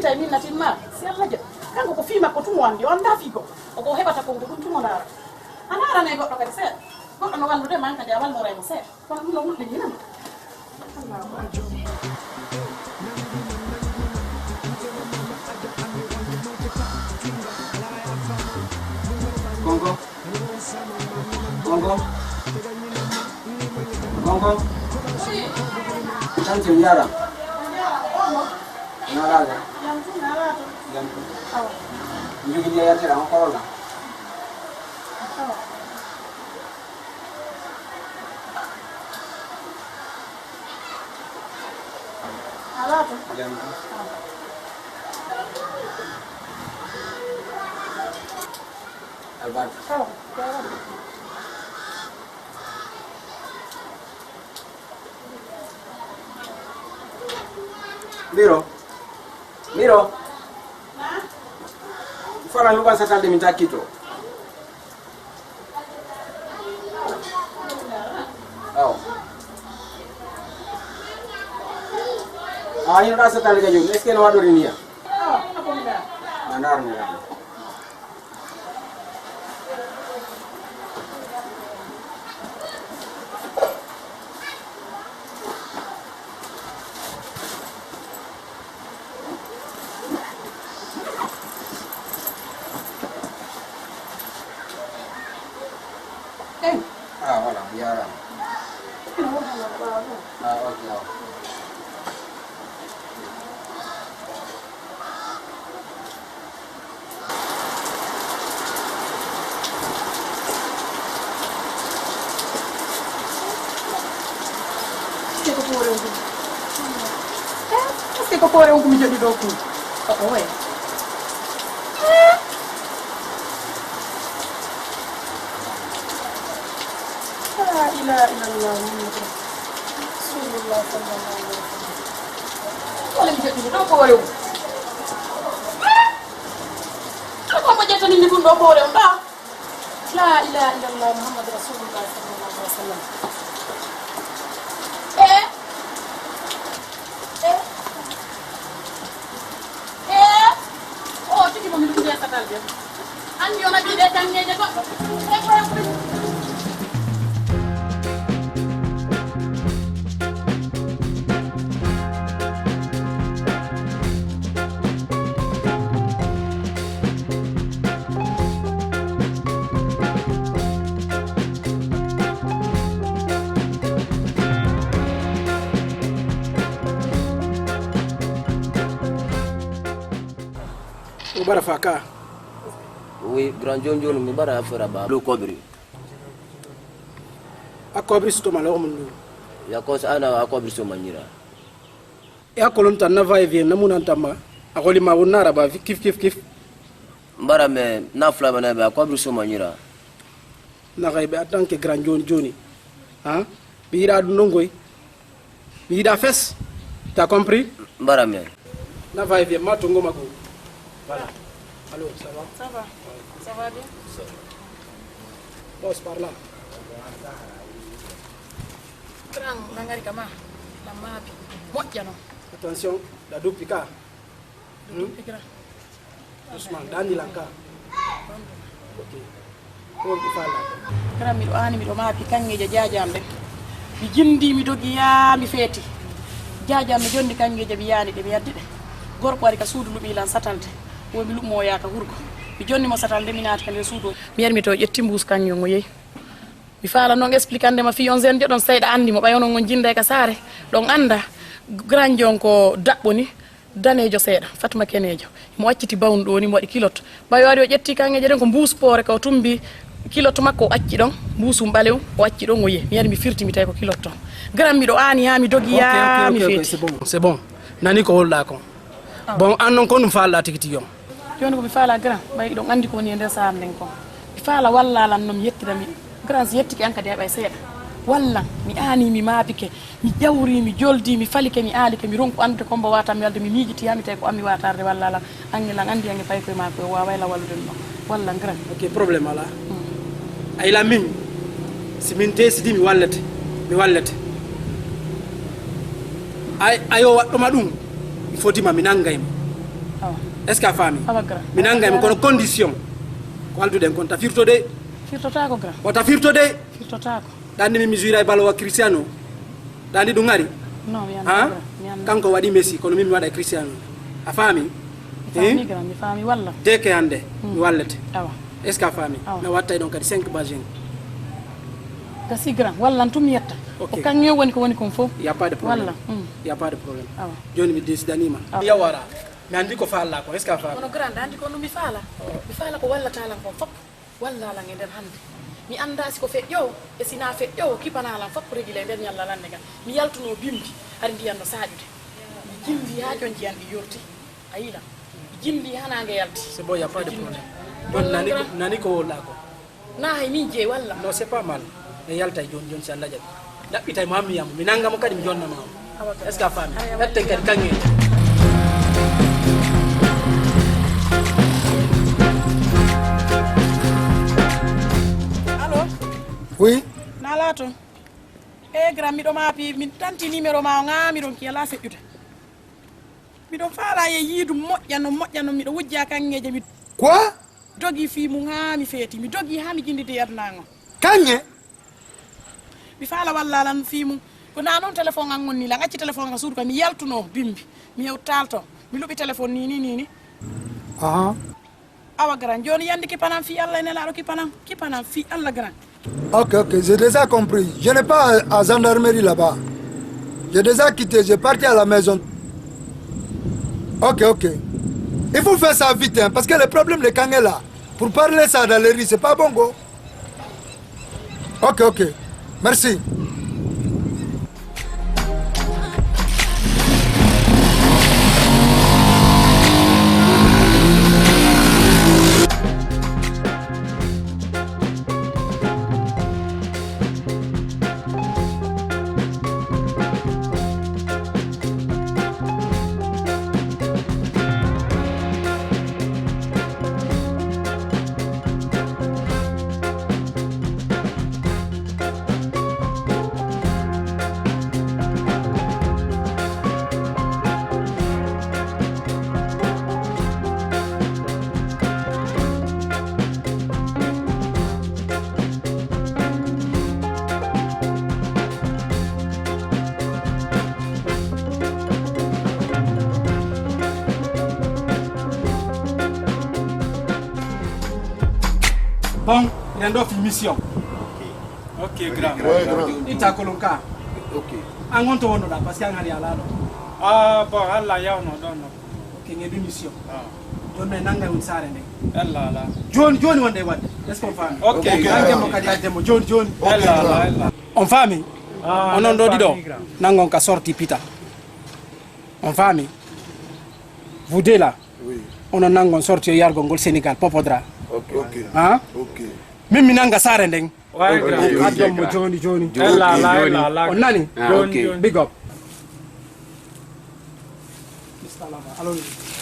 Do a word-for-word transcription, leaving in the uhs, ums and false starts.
Tawi min natin ma, si Allah jaɓi. Kanko ko fii makko tun o anndi, o anndaa fii goɗɗo. Ko ko heɓata kon ko ɗun tun o ndaara. A ndaarane goɗɗo kadi seeɗa. Goɗɗo no wallude ma an kadi a walloray mo seeɗa. Kono ɗun no wulɗini nan. Konko. Konko. Konko. Tanti njara. Nalaga. Jam. Jam. Awa. Njugi ne yartira on korona. Awa. Alaa to. Jam. Albarka. Awa. Miro. Miro. Fala luɓa satalde min takkito. Aw. A hino ɗa satalde ka joni. Est-ce que no waɗori niya? A ndaarni ɗa. Eyi. Ah, voilà, mi jaaraama. Ah, ok, awa. Est-ce que ko poore on tun? Eh, est-ce que ko poore on ko mi jooɗi ɗo kun? Ko oye. Eh? La ilaha illallah Muhammadu Rasulullah sallallahu alaihi wasallam. Wala mi jooɗi ɗo poore on. Eh? Ko mo ƴettani mi kun ɗo poore on ɗa? La ilaha illallah Muhammadu Rasulullah sallallahu alaihi wasallam. Eh? Eh? Eh? O tigi mo mi ɗum nder satal jam. Anndi on addi ɗe kanngeeje goɗɗo. E koye ko O bara fa ka. Oui, grand John John, mi bara affaire ba. Lo kobri. A kobri sito ma lo mun. Ya ko sa ana a kobri so manyira. E a kolon tan na va et vient na munan tamma. A koli ma wonna raba kif kif kif. Mbara me na fula bana be a kobri so manyira. Na kay be en tant que grand joni joni. Ha? Bi ira dun dongoy. Mi yiɗa fes. T'as compris? Mbara me. Na va et vient, ma tongo ma go. Voilà. Allô, ça va? Ça va. Ça va bien? Boss, par là. Grand, nangari kama. La mapi. Moƴƴa no. Attention, da dupika. Hmm? Dupika. Doucement, dandi lanka. Ok. Ko woni ko faalaa ko? Karam miɗo aani, miɗo maapi kaŋŋeeje jaajam ɓe. Mi jindi, mi dogi, yaa mi feeti. Jaajam mi jondi kaŋŋeeje, mi yaani ɗe, mi yaddi ɗe. Gorko ari ka suudu, luɓi lan satalde. Wo mi luɓmo o yaaka hurgo. Mi jonni mo satalde, mi naati ka nder suudu. Mi yari mi to ƴetti mbuus kaŋŋe o yehi. Mi faala noon explicande ma fii on jeune joɗon seyɗa anndi mo, ɓay onon on jinda ka saare. Ɗon annda, grand jon ko daɓɓo ni. Daneejo seeɗa, Fatma keneejo. Mo acciti bawnu ɗo ni, mo waɗi kilot. Ɓay o ari o ƴetti kaŋŋeeje ɗen ko mbuus poore ka o tumbi kilot makko o acci ɗon, mbuusum ɓalew o acci ɗon o yehi. Mi ari mi firti mi tawi ko kilot ton. Garan miɗo aani haa mi dogi yaa mi feeti. Ok, ok, ok, ok, c'est bon, c'est bon. Nani ko wolɗaa kon. Ah. Bon, an non ko ɗum faalɗaa tigi tigi on? Jooni ko mi faalaa garan, ɓay ɗon anndi ko woni e nder saare nden kon. Mi faala wallaa lan no mi yettira mi. Garan si yettike an kadi heɓay seeɗa. Wallan, mi aani mi maapike. Mi ƴawri, mi joldi, mi falike, mi aalike, mi ronku anndude ko mbo waatan mi walde, mi miijiti haa mi tawi ko an mi waatarde walla alaa. An e lan anndi an e paykoye maa ko o waaway lan wallude mi ɗon. Wallan grand. Ok, problème alaa. Mm. A yila min, si min décidi mi wallete, mi wallete. Ay, ayo waɗɗo ma ɗum, mi foti ma mi nanngay mo. Est-ce que a faami? Awa, grand. Mi nangay mo, kono condition ko alduɗen kon, ta firto de. Firtotaako, grand. Wota firto de. Firtotaako. Ɗanni mi, mi jura e balowa Cristiano. Ɗanni ɗum ari? Non, mi anndaa, grand. Mi anndaa. Kanko waɗi Messi, kono min mi waɗa e Cristiano. A faami? Mi faami, grand. Mi faami, walla. Deke hannde, mi wallete. Awa. Est-ce que a faami? Awa. Mi wattay ɗon kadi cinq bajin. Gasi, grand. Wallan tum mi yetta. Ok. Ko kaŋŋe woni ko woni kon fof. Y a pas de problème. Walla. Mm. Y a pas de problème. Awa. Jooni mi décidaniima. Awa. Yawara. Mi anndi ko faala ko, est-ce que a faami? Kono grand, anndi ko no mi faala. Mi faala ko wallata lan kon fof. Walla lan e nder hannde. Mi anndaa si ko feƴƴo, e si na feƴƴo, kipana lan fof ko regile e nder ñalla lan nde ngan. Mi yaltuno bimbi, hari ndiyan no saaƴude. Mi jimbi haa jon jiyan ɗi yorti. A yila. Mi jimbi haa naange yalti. C'est bon, y a pas de problème. Jooni nani ko, nani ko walla ko? Na hay min jeyi walla? Non, c'est pas mal. Mi yaltay jooni jooni si Allah jaɓi. Ɗaɓɓitay mo, hammi yamo. Mi nannga mo kadi, mi jonna ma mo. Est-ce que a faami? Ƴetten kadi kaŋŋe. Allo? Oui? Na laato? E, grand, miɗo maapi, min tanti numéro ma o, ŋaa miɗon kiyala feƴƴude. Miɗon faala e yiidu moƴƴa non, moƴƴa non, miɗo wujja kaŋŋeeje, mi Quoi? Dogi fii mum haa mi feeti, mi dogi haa mi jindidi e aduna an on. Kaŋŋe? Mi faala walla lan fii mum. Ko na non téléphone an on ni lan acci téléphone an suudu ka mi yaltuno bimbi. Mi hewtal to. Mi luɓi téléphone ni ni ni ni. Aha. Awa grand, jooni yandi kipanan fii Allah e Nelaaɗo kipanan, kipanan fii Allah grand. Ok, ok, j'ai déjà compris. Je n'ai pas à, à gendarmerie là-bas. J'ai déjà quitté, j'ai parti à la maison. Ok, ok. Il faut faire ça vite, hein, parce que le problème de Kangela, pour parler ça dans les rues, c'est pas bon, go. Ok, ok. Merci. Bon, eɗen ɗo fi mission. Ok, grand. Ouais, grand. Itta kolon ka. Ok. An on to wonnoɗa, parce que an hari ala ɗo. Ah, bon, Allah yawno ɗon no. Ok, nge ɗum mission. Ah. Jooni no e nannga on saare nde. Allah, Allah. Jooni, jooni wonde e waɗde. Est-ce qu'on faami? Ok, ok, grand. Nannge mo kadi adde mo. Jooni, jooni. Allah, Allah, Allah. On faami? Ah, onon ɗo ɗiɗo, grand. Nanngon ka sorti pita. On faami? Vous deux là. Oui. Onon nanngon sorti yo yargol ngol Sénégal, popodra. Ok. Ok. Hein? Ok. Min mi nannga saare nden. Ouais, grand. Ok, ok, grand. Addon mo jooni, jooni. Jooni, ella, ala, jooni. Ella, ala. On nani? Ah, jooni, ok. Jooni. Big up. Mister Laba, allons-y.